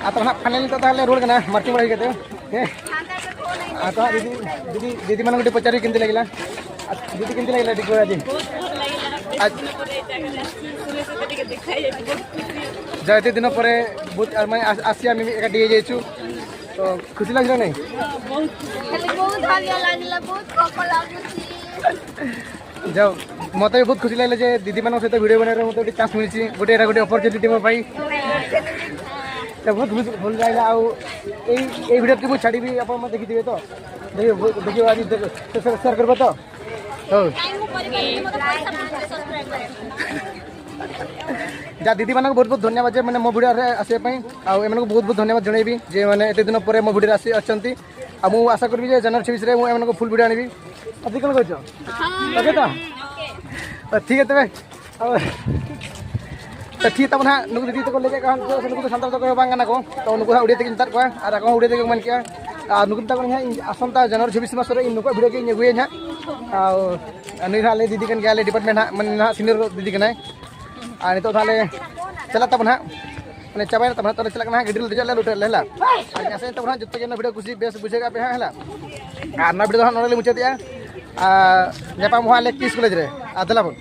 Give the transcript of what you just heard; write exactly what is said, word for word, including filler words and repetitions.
ᱟᱫᱚ ᱦᱟᱸᱜ ᱯᱷᱟᱭᱱᱟᱞ ᱱᱤᱛᱚᱜ ᱛᱟᱦᱚᱞᱮ ᱨᱩᱣᱟᱹᱲ ᱠᱟᱱᱟ ᱢᱟᱨᱪᱤᱝ ᱵᱟᱲᱟ ᱦᱩᱭ ᱠᱟᱛᱮ᱾ ᱦᱮᱸ, ᱟᱫᱚ ᱦᱟᱸᱜ ᱫᱤᱫᱤ, ᱫᱤᱫᱤ, ᱫᱤᱫᱤ ᱢᱟᱱᱟᱝ ᱠᱟᱹᱴᱤᱡ ᱯᱚᱪᱟᱨ ᱦᱩᱭ ᱠᱤᱱᱛᱤ ᱞᱟᱹᱜᱤᱫ ᱞᱟᱝ᱾ ᱟᱨ ᱫᱤᱫᱤ ᱠᱤᱱᱛᱤ ᱞᱟᱹᱜᱤᱫ ᱞᱟᱹᱜᱤᱫ ᱟᱹᱰᱤ ᱜᱚᱲᱟ ᱫᱤ᱾ ᱟᱡ ᱡᱟᱭᱛᱮ ᱫᱤᱱ ᱯᱚᱨᱮ ᱵᱩᱛ ᱟᱨ ᱢᱟᱱᱮ ᱟᱥ-, ᱟᱥᱤᱭᱟ ᱢᱤᱢᱤ ᱮᱠᱟ ᱰᱤᱡᱮ ᱡᱮᱪᱩ᱾ ᱛᱚ ᱠᱷᱩᱥᱤ ᱞᱟᱜ ᱨᱮ ᱱᱮ? ᱵᱚᱦᱩᱛ ᱠᱷᱩᱥᱤ᱾ ᱠᱷᱟᱹᱞᱤ ᱵᱚᱦᱩᱛ ᱵᱷᱟᱞᱤᱭᱟ ᱞᱟᱜᱤᱞᱟ, ᱵᱚᱦᱩᱛ ᱠᱚᱠᱚ ᱞᱟᱜᱩᱪᱤ। ଯାଉ, ମତେ ବି ବହୁତ ଖୁସି ଲାଗିଲା ଯେ ଦିଦିମାନଙ୍କ ସହିତ ଭିଡ଼ିଓ ବନେଇବାର ମତେ ଗୋଟେ ଚାନ୍ସ ମିଳିଛି, ଗୋଟେ ଏଇଟା ଗୋଟେ ଅପରଚୁନିଟି ମୋ ପାଇଁ। ତ ବହୁତ ଖୁସି, ଭଲ ଲାଗିଲା। ଆଉ ଏଇ, ଏଇ ଭିଡ଼ିଓ ମୁଁ ଛାଡ଼ିବି, ଆପଣ ମତେ ଦେଖିଥିବେ ତ? ଦେଖିବେ, ବହୁତ ଦେଖିବେ, ଆଜି ଦେଖ, ଶେଷରେ ସେୟାର କରିବ ତ? ହଉ। ଯାହା ଦିଦିମାନଙ୍କୁ ବହୁତ ବହୁତ ଧନ୍ୟବାଦ ଯେ ମାନେ ମୋ ଭିଡ଼ିଓରେ ଆସିବା ପାଇଁ। ଆଉ ଏମାନଙ୍କୁ ବହୁତ ବହୁତ ଧନ୍ୟବାଦ ଜଣେଇବି ଯେ ମାନେ ଏତେ ଦିନ ପରେ ମୋ ଭିଡ଼ିଓରେ ଆସି, ଆସିଛନ୍ତି। ଆଉ ମୁଁ ଆଶା କରିବି ଯେ ଜାନୁଆରୀ ଛବିଶରେ ମୁଁ ଏମାନଙ୍କୁ ଫୁଲ୍ ଭିଡ଼ିଓ ଆଣିବି। ଆଉ କ'ଣ କହୁଛ? ଓକେ ତ? ତ ଠିକ୍ ଅଛି ତେବେ। ଆଉ ତ ଠିକ୍ ତମ ନା, ᱱᱩᱠᱩ ᱫᱤᱫᱤ ᱛᱟᱠᱚ ᱞᱟᱹᱭ ᱠᱮᱫ ᱠᱷᱟᱱ ᱥᱮ ᱱᱩᱠᱩ ᱫᱚ ᱥᱟᱱᱛᱟᱲ ᱫᱚ ᱵᱟᱝ ᱠᱟᱱᱟ ᱠᱚ, ᱛᱚ ᱱᱩᱠᱩ ᱦᱟᱸᱜ ᱩᱲᱤᱭᱟ ᱛᱮᱜᱮᱧ ᱢᱮᱛᱟᱫ ᱠᱚᱣᱟ ᱟᱨ ᱟᱠᱚ ᱦᱚᱸ ᱩᱲᱤᱭᱟ ᱛᱮᱜᱮ ᱠᱚ ᱢᱮᱱ ᱠᱮᱜᱼᱟ᱾ ᱟᱨ ᱱᱩᱠᱩ ᱢᱮᱛᱟ ᱠᱚ ᱠᱟᱹᱱᱟᱹᱧ ᱦᱟᱸᱜ, ᱤᱧ ᱟᱥᱚᱱᱛᱟ ᱡᱟᱱᱩᱣᱟᱨᱤ ᱪᱷᱚᱵᱵᱤᱥ ᱢᱟᱥ ᱨᱮ ᱤᱧ ᱱᱩᱠᱩᱣᱟᱜ ᱵᱷᱤᱰᱤᱭᱳ ᱜᱮ ᱤᱧ ᱟᱹᱜᱩᱭᱟᱹᱧ ᱦᱟᱸᱜ᱾ ᱟᱨ ᱱᱩᱭ ᱦᱟᱸᱜ ᱟᱞᱮ ᱫᱤᱫᱤ ᱠᱟᱱ ᱜᱮᱭᱟ, ᱟᱞᱮ ᱰᱤᱯᱟᱨᱴᱢᱮᱱᱴ ᱦᱟᱸᱜ, ᱢᱟᱱᱮ ᱱᱟᱦᱟᱜ ᱥᱤᱱᱤᱭᱚᱨ ᱫᱤᱫᱤ ᱠᱟᱱᱟᱭ᱾ ᱟᱨ ᱱᱤᱛᱚᱜ ᱫᱚ ᱦᱟᱸᱜ ᱞᱮ ᱪᱟᱞᱟᱜ ᱛᱟᱵᱚᱱ ᱦᱟᱸᱜ, ᱢᱟᱱᱮ ᱪᱟᱵᱟᱭᱮᱱᱟ ᱛᱟᱵᱚᱱ ᱦᱟᱸᱜ, ᱛᱚ ᱞᱮ ᱪᱟᱞᱟᱜ ᱠᱟᱱᱟ ᱦᱟᱸᱜ, ᱜᱟᱹᱰᱤ ᱨᱮ ᱫᱮᱡᱚᱜ ᱞᱮ ᱞᱩᱴᱟᱹ ᱞᱮ ᱦᱮᱞᱟ᱾ ᱟᱨ ᱟᱥᱟᱭᱟᱹᱧ ᱛᱟᱵᱚᱱ ᱦᱟᱸᱜ ᱡᱚᱛᱚ ᱜᱮ ᱱᱚᱣᱟ ᱵᱷᱤᱰᱤᱭᱳ ᱠᱩᱥᱤ ᱵᱮᱥ ᱵᱩᱡᱷᱟᱹᱣ ᱠᱟᱜ ᱯᱮ ᱦᱟᱸᱜ ᱦᱮᱞᱟ᱾ ᱟᱨ ᱱᱚᱣᱟ ᱵᱷᱤᱰᱤᱭᱳ ᱫᱚ ᱦᱟᱸᱜ ᱱᱚᱰᱮ ᱞᱮ ᱢᱩᱪᱟᱹᱫᱮᱜᱼᱟ᱾ ᱟᱨ ᱧᱟᱯᱟᱢ ᱦᱟᱸᱜ ᱞᱮ ᱠᱤᱥ ᱠᱚᱞᱮᱡᱽ ᱨᱮ᱾ ᱟᱨ ᱫᱮᱞᱟ ᱵᱚᱱ᱾